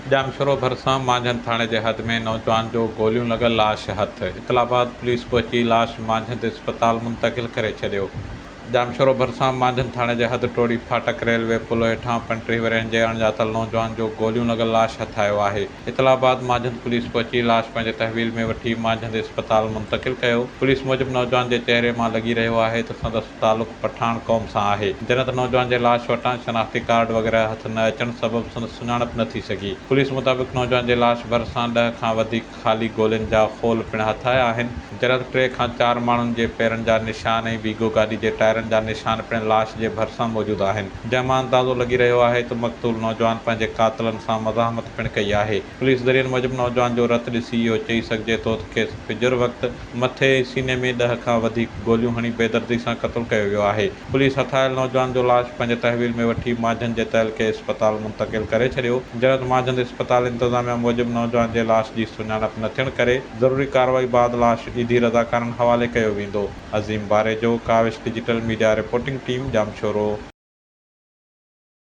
ڄامشورو ڀرسان مانجهند ٿاڻي جي حد ۾ نوجوان جو گوليون لڳل لاش هٿ، اطلاع بعد پوليس پهچي لاش مانجهند اسپتال منتقل ڪري ڇڏيو. ڄامشورو ڀرسان مانجهند ٿاڻي جي حد ٽوڙي ڦاٽڪ ريلوي پل هيٺان 35 ورهين جي اڻڄاتل نوجوان جو گوليون لڳل لاش هٿ آيو آهي. اطلاع بعد مانجهند پوليس پهچي لاش پنهنجي تحويل ۾ وٺي مانجهند اسپتال منتقل ڪيو. پوليس موجب نوجوان جي چهري مان لڳي رهيو آهي ته سندس تعلق پٺاڻ قوم سان آهي. جنت نوجوان جي لاش وٽان شناختي ڪارڊ وغيره هٿ نه اچڻ سبب سندس سڃاڻپ نه ٿي سگهي. پوليس مطابق نوجوان جي لاش ڀرسان ڏهه کان وڌيڪ خالي گولين جا خول پڻ هٿ آيا آهن. جنت ٽي کان چار ماڻهن جي پيرن جا نشان ۽ ويگو گاڏي جي ٽائرن جا نشان پڻ لاش جي ڀرسان موجود آهن. جنهن مان اندازو لڳي رهيو آهي ته مقتول نوجوان پنهنجي قاتلن سان مزاحمت پڻ ڪئي آهي. پوليس ذريعن موجب نوجوان جو رت ڏسي اهو چئي سگهجي ٿو ته کيس فجر وقت مٿي ۽ سيني ۾ ڏهه کان وڌيڪ گوليون هڻي بيدردي سان قتل ڪيو ويو آهي. پوليس هٿ آيل نوجوان جو لاش پنهنجي تحويل ۾ وٺي مانجهند جي تعلقي اسپتال منتقل ڪري ڇڏيو. جڏهن ته مانجهند اسپتال انتظاميا موجب نوجوان جي لاش جي سڃاڻپ نه ٿيڻ ڪري ضروري ڪارروائي بعد لاش ايڌي رضاڪارن حوالي ڪيو ويندو. Azeem Barejo, Kawish digital media reporting team, Jamshoro.